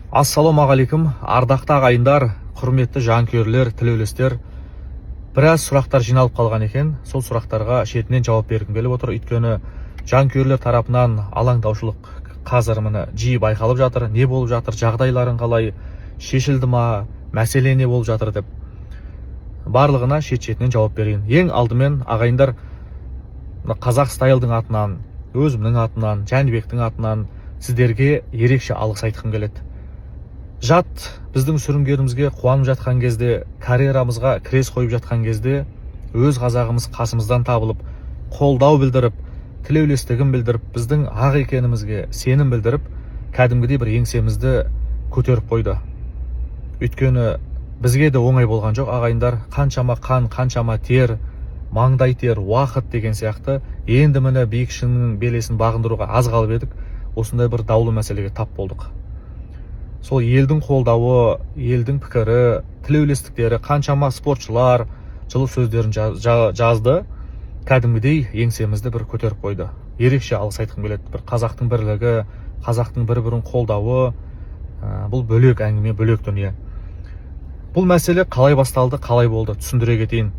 Ассалаумағалейкум, ардақты ағайындар, құрметті жанкүйерлер, тілеулестер! Біраз сұрақтар жиналып қалған екен, сол сұрақтарға шетінен жауап бергім келіп отыр. Өйткені жанкүйерлер тарапынан алаңдаушылық қазір, міне, жиі байқалып жатыр. Не болып жатыр, жағдайларың қалай, шешілді ма, мәселе не болып жатыр деп. Барлығына шет шетінен жауап берейін. Ең алдымен, ағайындар, мына Қазақ Стайлдың атынан, өзімнің атынан, Жәнібектің атынан сіздерге ерекше алғыс айтқым келеді. Жат біздің сүрінгенімізге қуанып жатқан кезде, карьерамызға крест қойып жатқан кезде, өз қазағымыз қасымыздан табылып, қолдау білдіріп, тілеулестігін білдіріп, біздің ақ екенімізге сенім білдіріп, кәдімгідей бір еңсемізді көтеріп қойды. Өйткені бізге де оңай болған жоқ, ағайындар. Қаншама қан, қаншама тер, маңдай тер, уақыт деген сияқты. Енді, міне, биік шыңның белесін бағындыруға аз қалып едік, осындай бір даулы мәселеге тап болдық. Сол елдің қолдауы, елдің пікірі, тілеулестіктері, қаншама спортшылар жылы сөздерін жазды, кәдімгідей еңсемізді бір көтеріп қойды. Ерекше алғыс айтқым келеді. Бір қазақтың бірлігі, қазақтың бір бірін қолдауы, бұл бөлек әңгіме, бөлек дүние. Бұл мәселе қалай басталды, қалай болды, түсіндіре кетейін.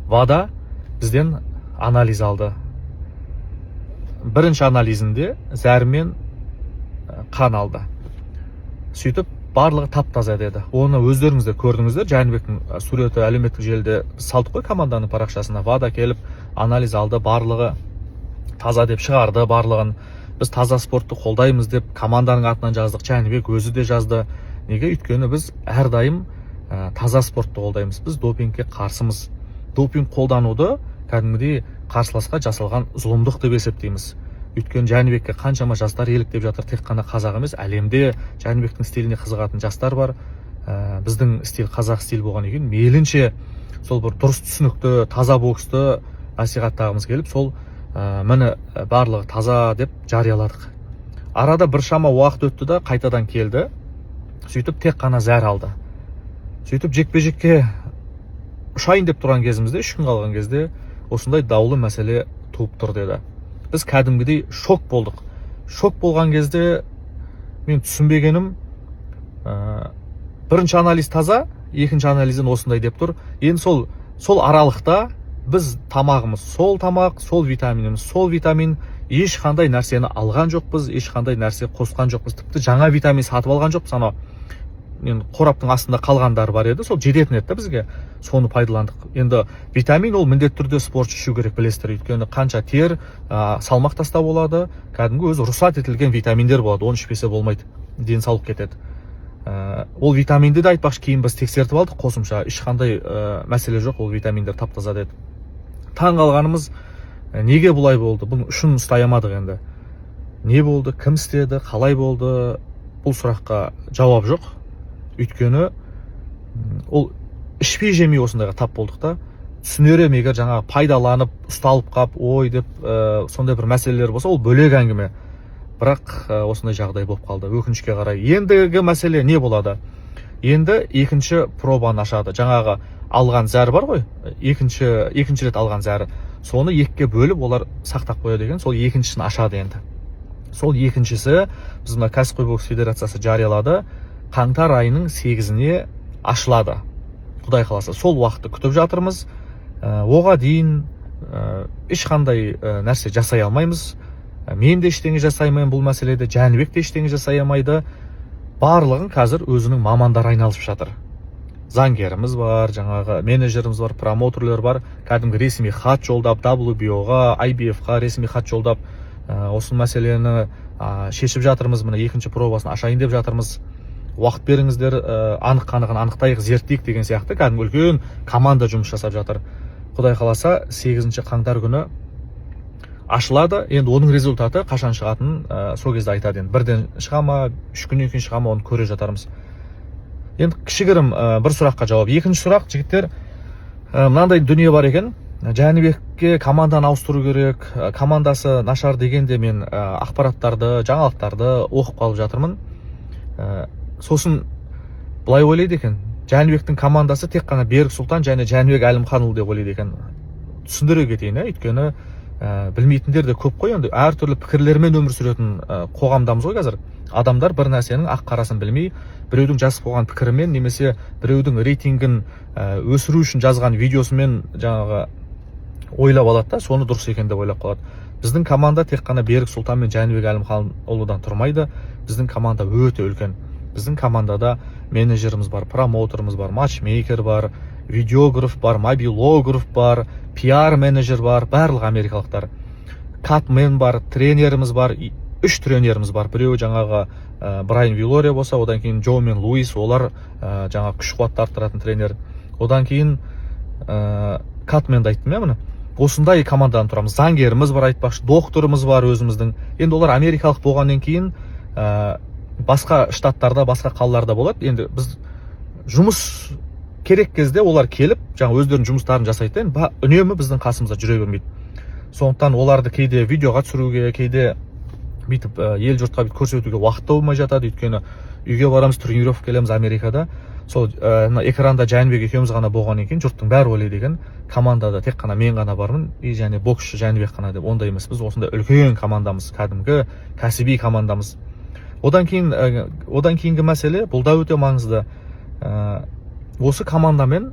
ВАДА бізден анализ алды. Бірінші анализінде зәр мен қан алды. Сөйтіп, барлығы тап таза деді. Оны өздеріңіз де көрдіңіздер, Жәнібектің суреті әлеуметтік желіде салдық қой, команданың парақшасына. ВАДА келіп анализ алды, барлығы таза деп шығарды барлығын. Біз таза спортты қолдаймыз деп команданың атынан жаздық, Жәнібек өзі де жазды. Неге? Өйткені біз әрдайым таза спортты қолдаймыз, біз допингке қарсымыз. Допинг қолдануды кәдімгідей қарсыласқа жасалған зұлымдық деп есептейміз. Өйткені Жәнібекке қаншама жастар еліктеп жатыр. Тек қана қазақ емес, әлемде Жәнібектің стиліне қызығатын жастар бар. Біздің стиль қазақ стиль болғаннан кейін, мейлінше сол бір дұрыс, түсінікті, таза боксты насихаттағымыз келіп, сол міне, барлығы таза деп жарияладық. Арада біршама уақыт өтті да, қайтадан келді. Сөйтіп, тек қана зәр алды. Сөйтіп, жекпе жекке ұшайын деп тұрған кезімізде, 3 күн қалған кезде осындай даулы мәселе туып тұр деді. Біз кәдімгідей шок болдық. Шок болған кезде мен түсінбегенім, бірінші анализ таза, екінші анализден осындай деп тұр. Енді сол аралықта біз тамағымыз сол тамақ, сол витаминіміз сол витамин, ешқандай нәрсені алған жоқпыз, ешқандай нәрсе қосқан жоқпыз, тіпті жаңа витамин сатып алған жоқпыз. Анау енді қораптың астында қалғандары бар еді, сол жететін еді да бізге, соны пайдаландық. Енді витамин ол міндетті түрде спортшы ішу керек, білесіздер. Өйткені қанша тер, салмақ тастау болады, кәдімгі өзі рұқсат етілген витаминдер болады, оны ішпесе болмайды, денсаулық кетеді. Ол витаминді де, айтпақшы, кейін біз тексертіп алдық қосымша, ешқандай мәселе жоқ, ол витаминдер тап таза деді. Таң қалғанымыз, неге бұлай болды? Бұның ұшын ұстай алмадық. Енді не болды, кім істеді, қалай болды? Бұл сұраққа жауап жоқ. Өйткені ол ішпей жемей осындайға тап болдық та. Түсінер едім, егер жаңағы пайдаланып, ұсталып қап, ой деп, сондай бір мәселелер болса, ол бөлек әңгіме. Бірақ осындай жағдай болып қалды, өкінішке қарай. Ендігі мәселе не болады? Енді екінші пробаны ашады. Жаңағы алған зәр бар ғой, екінші рет алған зәрі, соны екіге бөліп олар сақтап қояды екен. Сол екіншісін ашады енді. Сол екіншісі, біз мына кәсіпқой бокс федерациясы жариялады, қаңтар айының 8-іне ашылады, құдай қаласа. Сол уақытты күтіп жатырмыз. Оға дейін ешқандай нәрсе жасай алмаймыз. Мен де ештеңе жасай алмаймын бұл мәселеде, Жәнібек те ештеңе жасай алмайды. Барлығын қазір өзінің мамандары айналысып жатыр. Заңгеріміз бар, жаңағы менеджеріміз бар, промоутерлер бар. Кәдімгі ресми хат жолдап, WBO-ға, IBF-ға ресми хат жолдап, осы мәселені шешіп жатырмыз, міне, екінші пробасын ашайын деп жатырмыз, уақыт беріңіздер, анық қанығын анықтайық, зерттейік деген сияқты. Кәдімгі үлкен команда жұмыс жасап жатыр. Құдай қаласа, 8 қаңтар күні ашылады. Енді оның результаты қашан шығатынын сол кезде айтады. Енді бірден шыға ма, 3 күннен кейін шыға ма, оны көре жатармыз. Енді кішігірім бір сұраққа жауап. Екінші сұрақ, жігіттер, мынандай дүние бар екен: Жәнібекке команданы ауыстыру керек, командасы нашар дегенде мен ақпараттарды, жаңалықтарды оқып қалып жатырмын. Сосын былай ойлайды екен: Жәнібектің командасы тек қана Берік Сұлтан және Жәнібек Әлімханұлы деп ойлайды екен. Түсіндіре кетейін, иә, өйткені білмейтіндер де көп қой. Енді әртүрлі пікірлермен өмір сүретін қоғамдамыз ғой қазір. Адамдар бір нәрсенің ақ қарасын білмей, біреудің жазып қойған пікірімен немесе біреудің рейтингін өсіру үшін жазған видеосымен жаңағы ойлап алады да, соны дұрыс екен деп ойлап қалады. Біздің команда тек қана Берік Сұлтан мен Жәнібек Әлімханұлыдан тұрмайды. Біздің команда өте үлкен. Біздің командада менеджеріміз бар, промоутеріміз бар, матчмейкер бар, видеограф бар, мобилограф бар, пиар менеджер бар, барлығы америкалықтар, катмен бар, тренеріміз бар, үш тренеріміз бар. Біреуі жаңағы Брайан Вилория болса, одан кейін Джо мен Луис, олар жаңағы күш қуатты арттыратын тренер. Одан кейін катменді айттым, иә. Міне, осындай командадан тұрамыз. Заңгеріміз бар, айтпақшы, докторымыз бар өзіміздің. Енді олар америкалық болғаннан кейін басқа штаттарда, басқа қалаларда болады. Енді біз жұмыс керек кезде олар келіп, жаңа өздерінің жұмыстарын жасайды да, енді үнемі біздің қасымызда жүре бермейді. Сондықтан оларды кейде видеоға түсіруге, кейде бүйтіп ел жұртқа бүйтіп көрсетуге уақыт та болмай жатады. Өйткені үйге барамыз, тренировка келеміз Америкада. Сол мына экранда Жәнібек екеуміз ғана болғаннан кейін жұрттың бәрі ойлайды екен, командада тек қана мен ғана бармын и және боксшы Жәнібек қана деп. Ондай емес, біз осындай үлкен командамыз, кәдімгі кәсіби командамыз. Одан кейінгі мәселе, бұл да өте маңызды. Осы командамен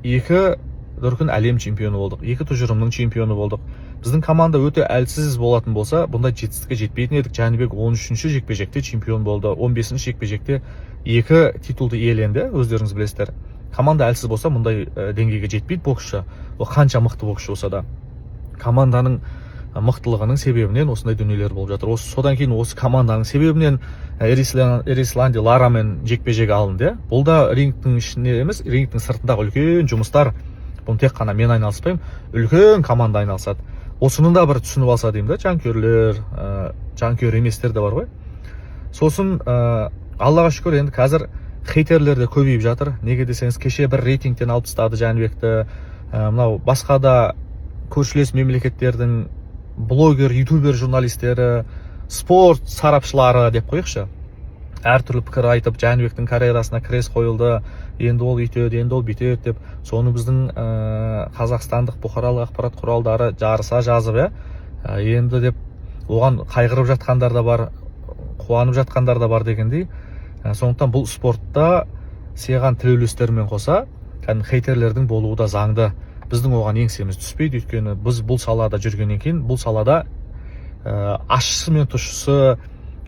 екі дүркін әлем чемпионы болдық, екі тұжырымның чемпионы болдық. Біздің команда өте әлсіз болатын болса, бұндай жетістікке жетпейтін едік. Жәнібек 13-ші жекпе жекте чемпион болды, 15-ші жекпе жекте екі титулды иеленді, өздеріңіз білесіздер. Команда әлсіз болса, мұндай деңгейге жетпейді боксшы, ол қанша мықты боксшы болса да. Команданың мықтылығының себебінен осындай дүниелер болып жатыр. Осы содан кейін осы команданың себебінен Эрисланди Ларамен жекпе жек алынды, иә. Бұл да рингтің ішінде емес, рингтің сыртындағы үлкен жұмыстар. Бұны тек қана мен айналыспаймын, үлкен команда айналысады. Осыны да бір түсініп алса деймін да жанкүйерлер, жанкүйер еместер де бар ғой. Сосын Аллаға шүкір, енді қазір хейтерлер де көбейіп жатыр. Неге десеңіз, кеше бір рейтингтен алып тастады Жәнібекті. Мынау басқа да көршілес мемлекеттердің блогер, ютубер, журналистері, спорт сарапшылары деп қояйықшы, әртүрлі пікір айтып, Жәнібектің карьерасына крест қойылды, енді ол үйтеді, енді ол бүйтеді деп, соны біздің қазақстандық бұқаралық ақпарат құралдары жарыса жазып, иә, енді деп оған қайғырып жатқандар да бар, қуанып жатқандар да бар дегендей. Сондықтан бұл спортта саған тілеулестермен қоса кәдімгі хейтерлердің болуы да заңды. Біздің оған еңсеміз түспейді, өйткені біз бұл салада жүргеннен кейін бұл салада ащысы мен тұщысы,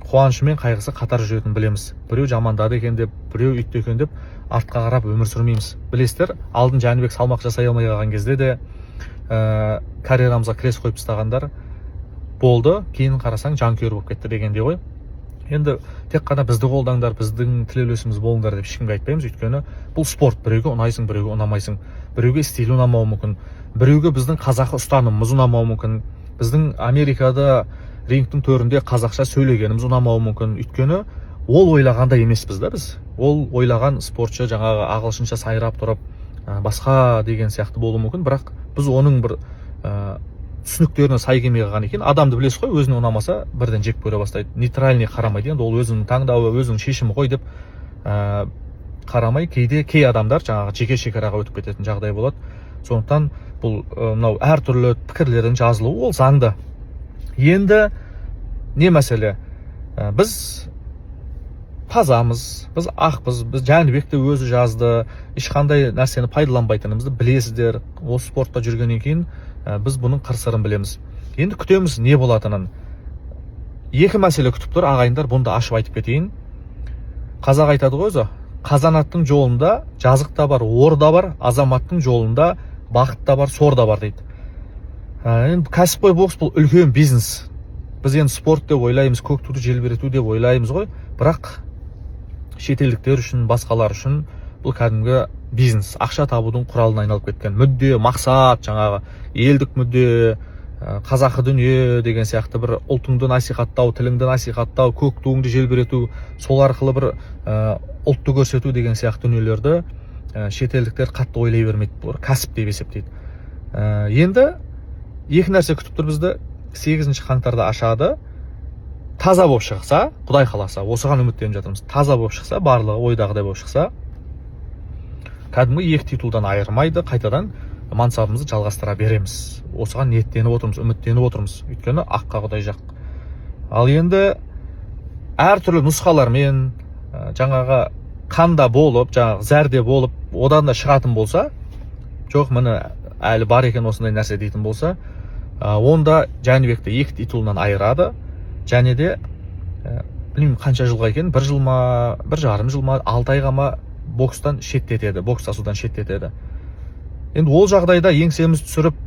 қуанышы мен қайғысы қатар жүретінін білеміз. Біреу жамандады екен деп, біреу үйтті екен деп артқа қарап өмір сүрмейміз. Білесіздер, алдын Жәнібек салмақ жасай алмай қалған кезде де карьерамызға крест қойып тастағандар болды. Кейін қарасаң, жанкүйер болып кетті дегендей ғой. Енді тек қана бізді қолдаңдар, біздің тілеулесіміз болыңдар деп ешкімге айтпаймыз, өйткені бұл спорт. Біреуге ұнайсың, біреуге ұнамайсың, біреуге стилі ұнамауы мүмкін, біреуге біздің қазақы ұстанымымыз ұнамауы мүмкін, біздің Америкада рингтің төрінде қазақша сөйлегеніміз ұнамауы мүмкін. Өйткені ол ойлағандай емеспіз да біз. Ол ойлаған спортшы жаңағы ағылшынша сайрап тұрып, басқа деген сияқты болуы мүмкін, бірақ біз оның бір түсініктеріне сай келмей қалған екен. Адамды білесіз ғой, өзіне ұнамаса, бірден жек көре бастайды, нейтральный қарамайды. Енді ол өзінің таңдауы, өзінің шешімі ғой деп қарамай, кейде кей адамдар жаңағы жеке шекараға өтіп кететін жағдай болады. Сондықтан бұл мынау әртүрлі пікірлердің жазылуы, ол заңды. Енді не мәселе? Біз тазамыз, біз ақпыз. Біз, Жәнібек те өзі жазды, ешқандай нәрсені пайдаланбайтынымызды білесіздер. Осы спортта жүргеннен кейін біз бұның қыр сырын білеміз. Енді күтеміз не болатынын. Екі мәселе күтіп тұр, ағайындар, бұны да ашып айтып кетейін. Қазақ айтады ғой өзі: «Қазанаттың жолында жазық та бар, ор да бар, азаматтың жолында бақыт та бар, сор да бар», – дейді. Енді кәсіпқой бокс – бұл үлкен бизнес. Біз енді спорт деп ойлаймыз, көк туды желбірету деп ойлаймыз ғой, бірақ шетелдіктер үшін, басқалар үшін бұл кәдімгі бизнес, ақша табудың құралына айналып кеткен. Мүдде, мақсат, жаңағы елдік мүдде, қазақы дүние деген сияқты, бір ұлтыңды насихаттау, тіліңді насихаттау, көк туыңды желбірету, сол арқылы бір ұлтты көрсету деген сияқты дүниелерді шетелдіктер қатты ойлай бермейді, бұлар кәсіп деп есептейді. Енді екі нәрсе күтіп тұр бізді. 8 қаңтарда ашады. Таза болып шықса, құдай қаласа, осыған үміттеніп жатырмыз. Таза болып шықса, барлығы ойдағыдай болып шықса, кәдімгі екі титулдан айырмайды, қайтадан мансабымызды жалғастыра береміз. Осыған ниеттеніп отырмыз, үміттеніп отырмыз, өйткені аққа құдай жақ. Ал енді Әртүрлі нұсқалармен жаңағы қанда болып, жаңағы зәрде болып, одан да шығатын болса, жоқ, міне, әлі бар екен осындай нәрсе дейтін болса, онда Жәнібекті екі титулынан айырады. Және де білмеймін, қанша жылға екен, бір жыл ма, 1,5 жыл ма, 6 айға ма, бокстан шеттетеді, бокстасудан шеттетеді. Енді ол жағдайда еңсеміз түсіріп,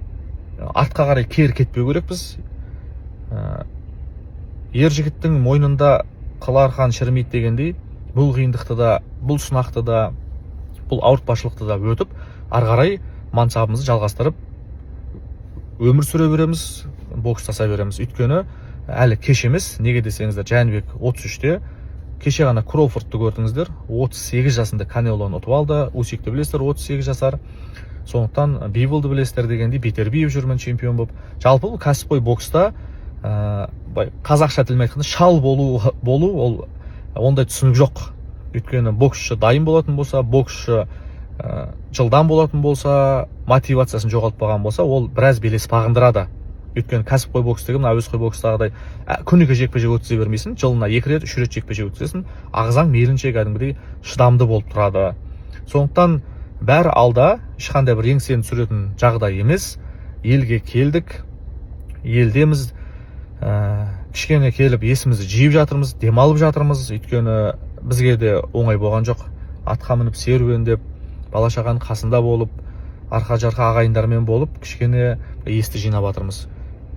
артқа қарай кері кетпеу керекпіз. Ер жігіттің мойнында қыл арқан шірімейді дегендей, бұл қиындықты да, бұл сынақты да, бұл ауыртпашылықты да өтіп, ары қарай мансабымызды жалғастырып, өмір сүре береміз, бокстаса береміз. Өйткені әлі кеш емес. Неге десеңіздер, Жәнібек 33-те. Кеше ғана Кроуфордты көрдіңіздер, 38 жасында Канелоны ұтып алды. Усикті білесіздер, 38 жасар. Сондықтан Биволды білесіздер дегендей, Бетербиев жүрмін чемпион болып. Жалпы, бұл кәсіпқой бокста былай қазақша тілмен айтқанда, шал болу ол ондай түсінік жоқ. Өйткені боксшы дайын болатын болса, боксшы жылдам болатын болса, мотивациясын жоғалтпаған болса, ол біраз белес бағындырады. Өйткені кәсіпқой бокс деген мына әуесқой бокстағыдай күніге жекпе жек өткізе бермейсің. Жылына екі рет, үш рет жекпе жек өткізесің. Ағзаң мейлінше кәдімгідей шыдамды болып тұрады. Сондықтан бәрі алда, ешқандай бір еңсені түсіретін жағдай емес. Елге келдік, елдеміз. Кішкене келіп есімізді жиып жатырмыз, демалып жатырмыз. Өйткені бізге де оңай болған жоқ атқа мініп, серуендеп, бала шағаның қасында болып, арқа жарқа ағайындармен болып, кішкене есті жинап жатырмыз.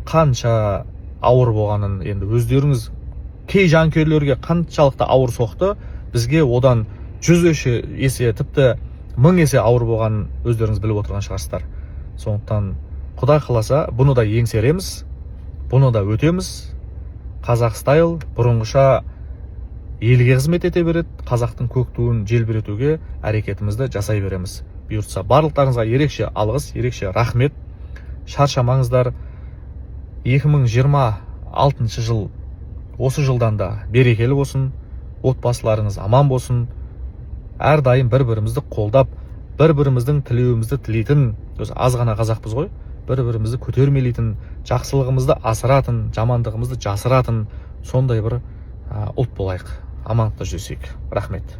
Қанша ауыр болғанын енді өздеріңіз, кей жанкүйерлерге қаншалықты ауыр соқты, бізге одан 100 есе, тіпті 1000 есе ауыр болғанын өздеріңіз біліп отырған шығарсыздар. Сондықтан, құдай қаласа, бұны да еңсереміз, бұны да өтеміз. Қазақ стайл бұрынғыша елге қызмет ете береді, қазақтың көк туын желбіретуге әрекетімізді жасай береміз, бұйыртса. Барлықтарыңызға ерекше алғыс, ерекше рахмет. Шаршамаңыздар. 2026 жыл осы жылдан да берекелі болсын, отбасыларыңыз аман болсын. Әрдайым бір бірімізді қолдап, бір біріміздің тілеуімізді тілейтін, өзі аз ғана қазақпыз ғой, бір бірімізді көтермелейтін, жақсылығымызды асыратын, жамандығымызды жасыратын сондай бір ұлт болайық. Амандықта жүздесейік. Рахмет.